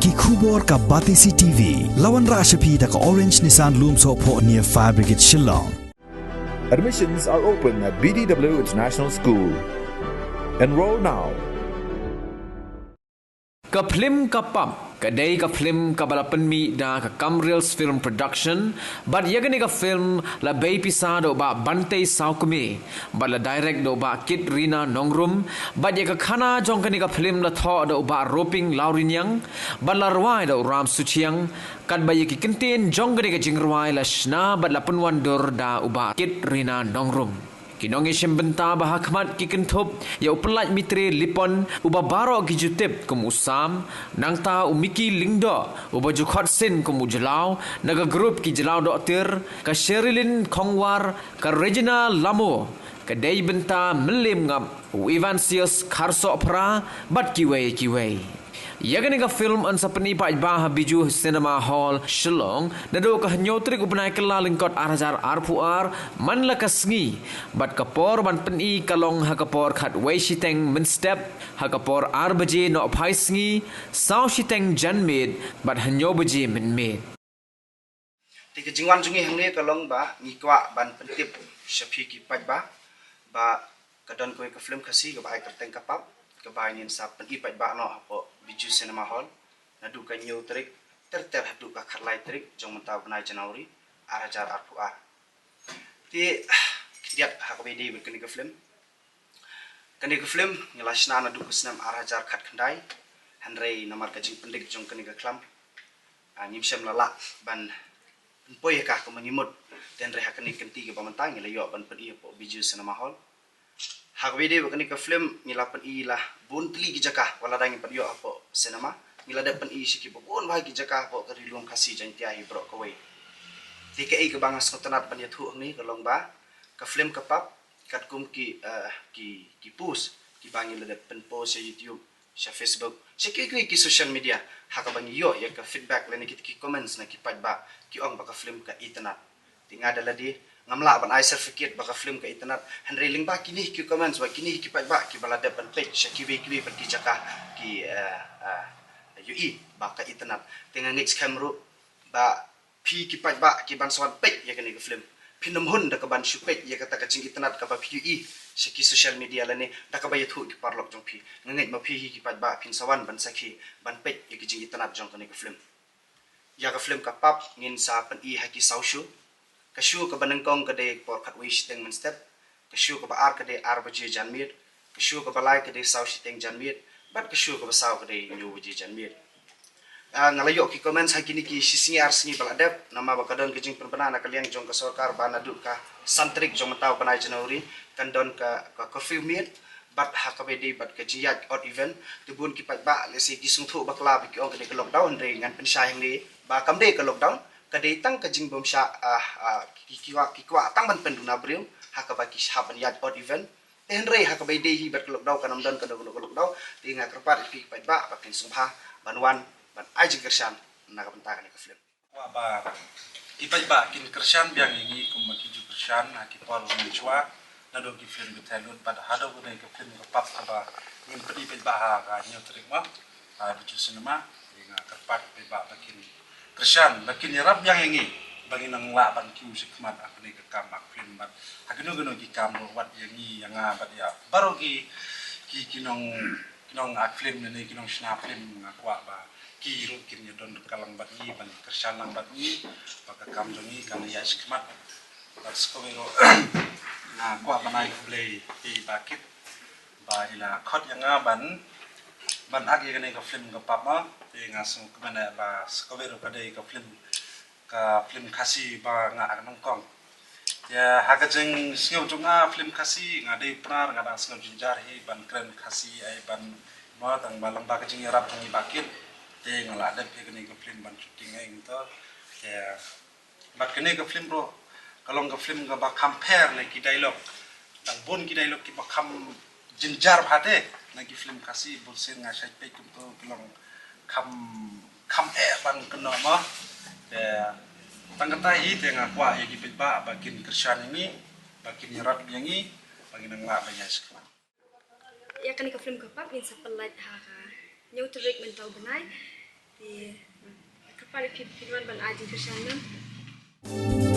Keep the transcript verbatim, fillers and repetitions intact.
Ki khubor ka Batesi T V. La wanrah sha phi da ka Orange Nissan Lumsohphoh near Fire Brigade Shillong. Admissions are open at B D W International School. Enroll now. Ka phlim Ka Pap ka dei ka phlim kaba la pynmih da ka Kamreels Film Production, bad ïa kane ka phlim la bei pisa da u Bah Bantei Sawkmie, bad la direct da u Bah Kitrina Nongrum, bad ïa ka khana jong kane ka phlim la thoh da u Bah Roping Lawriniang, bad la rwai da u Ram Suchiang, katba ïa ki kyntien jong kane ka jingrwai la shna bad la pynwandur da u Bah Kitrina Nongrum. Ki nongïashim bynta ba ha khmat ki kynthup ïa u Pyllait Mitre Lipon, uba baroh ki ju tip kum u Sam, nangta u Miki Lyngdoh, uba ju khot sin kum u Jlaw, na ka group ki Jlaw Dohtir, ka Sherilyn Khongwar, ka Regina Lamo, ka dei bynta Mylliem Ngap, u Evansius Kharsohphra, bad kiwei kiwei. Ïa kane ka phlim yn sa pyni paidbah ha Bijou Cinema Hall, Shillong, naduh ka hynñiew tarik u bnai Kyllalyngkot ar hajar arphew ar, man la ka sngi, bad ka por ban pyni ka long ha ka por khatwei shiteng mynstep, ha ka por ar baje nohphai sngi, saw shiteng janmiet, bad hynñiew baje mynmiet. Te ka jingwan jong ngi hangne ka long ba ngi kwah ban pyntip sha phi ki paidbah ba ka don kawei ka phlim Khasi kaba ai kyrteng Ka Pap, kaba ngin sa pyni paidbah noh hapoh Bijou Cinema Hall naduh ka hynñiew tarik ter ter haduh ka khatlai tarik jong mynta u bnai January ar hajar arphew ar. Te khyndiat ha kaba ïadei bad kane ka phlim. Kane ka phlim ngi la shna naduh ka snem ar hajar khatkhyndai, hynrei namar ka jingpyndik jong kane ka khlam, ah, ngim shym la lah ban pynpoi ïa ka kumba ngi mut. Te hynrei ha kane ka kynti kaba mynta ngi la ïoh ban pyni hapoh Bijou Cinema Hall. Ha kaba ïadei bad kane ka phlim ngi la pyni la bun tylli ki jaka, wat lada ngim pat ïoh hapoh cinema, ngi la dep pyni sha kiba bun bha ki jaka hapoh ka Ri Lum Khasi Jaiñtia hi baroh kawei. Te kaei kaba nga sngewtynnat ban ïathuh hangne ka long ba ka phlim Ka Pap, katkum ki, eh, ki, ki post kiba ngi la dep pynpost sha YouTube, sha Facebook, sha kiwei kiwei ki social media, ha kaba ngi ïoh ïa ka feedback lane kita ki comments na ki paidbah, ki ong ba ka phlim ka itynnat. Te nga da lade ngam lah ban ai certificate ba ka phlim ka itynnat, hynrei lyngba kine ki comments bad kine ki paidbah kiba la dep ban peit sha kiwei kiwei pat ki jaka, ki, eh, eh, ïohi ba ka itynnat. Te nga ngeit skhem ruh ba phi ki paidbah kiban sa wan peit ïa kane ka phlim, phin ym hun da kaban shu peit ïa kata ka jingitynnat kaba phi ïohi sha ki social media lane da kaba ïathuh ki paralok jong phi. Nga ngeit ma phi hi ki paidbah phin sa wan ban sakhi, ban peit ïa ka jingitynnat jong kane ka phlim. Ïa ka phlim Ka Pap ngin sa pyni ha ki saw show. Ka show kaba nyngkong ka dei por khatwei shiteng mynstep, ka show kaba ar ka dei ar baje janmiet, ka show kaba lai ka dei saw shiteng janmiet, bad ka show kaba saw ka dei hynñiew baje janmiet. Ah, nga la ïoh ki comments ha kine ki shi sngi ar sngi ba la dep, namar ba ka don ka jingpynbna na ka liang jong ka sorkar ba naduh ka san tarik jong mynta u bnai January kan don ka, ka curfew miet, bad ha kaba ïadei bad ka jingïaid odd event. Te bun ki paidbah lehse ki sngewthuh bakla ba ki ong ka dei ka lockdown, hynrei ngan pynshai hangne ba kam dei ka lockdown, ka dei tang ka jingbymshah, ah, ah, ki, ki kwah, ki kwah tang ban pynduna briew ha kaba ki hap ban ïaid odd event. Te hynrei ha kaba ïadei hi bad ka lockdown kan ym don kano kano ka lockdown. Te nga kyrpad ïa phi paidbah ba phin sngewbha ban wan ban ai jingkyrshan na ka bynta kane ka phlim. Kwah ba ki paidbah kin kyrshan biang ïa ngi kumba ki ju kyrshan ha ki por mynshuwa, naduh ki phlim Bthalut bad haduh kane ka phlim Ka Pap kaba ngin pyni paidbah ha ka hynñiew tarik ma, ha Bijou Cinema. Te nga kyrpad ïa paidbah ba kin kyrshan, ba kin ïarap biang ïa ngi ba ngin nang lah ban kiew sha khmat ha kane ka kam act phlim bad ha kino kino ki kam ruh, wat ïa ngi ïa nga bad ïa baroh ki, ki, ki nong, ki nong act phlim ne ki nong shna phlim. Nga kwah ba ki ruh kin ïa don ryngkat lang bad ngi, ban kyrshan lang bad ngi ba ka kam jong ngi kan ïa sha khmat. Bad sa kawei ruh nga kwah ban ai khublei ïa i Bah Kit ba i la khot ïa nga ban, ban act ïa kane ka phlim Ka Pap ma. Te nga sngewkmen ba sa kawei ruh ka dei ka phlim, ka phlim Khasi ba nga act nyngkong. Te ha ka jingsngew jong nga phlim Khasi, nga dei u Pnar, nga dang sngew jynjar hi ban kren Khasi, ai ban, mo, tang ba lyngba ka jingïarap jong i Bah Kit te nga la dep ïa kane ka phlim ban shooting ai ngto. Te bad kane ka phlim ruh ka long ka phlim kaba kham pher ne ki dialogue. Tang bun ki dialogue kiba kham jynjar bha te na ki phlim Khasi, bun sien nga shait peit kumto ki long kham, kham eh ban kynnoh mo. Te tang kata hi te nga kwah ïa ki paidbah ba kin kyrshan ïa ngi, ba kin ïarap ïa ngi ba ngin nang lah ban ïaid sha khmat. Ïa kane ka phlim Ka Pap ngin sa pynlait ha ka hynñiew tarik mynta u bnai. Kyrpad ïa phi phin wan ban ai jingkyrshan, mem.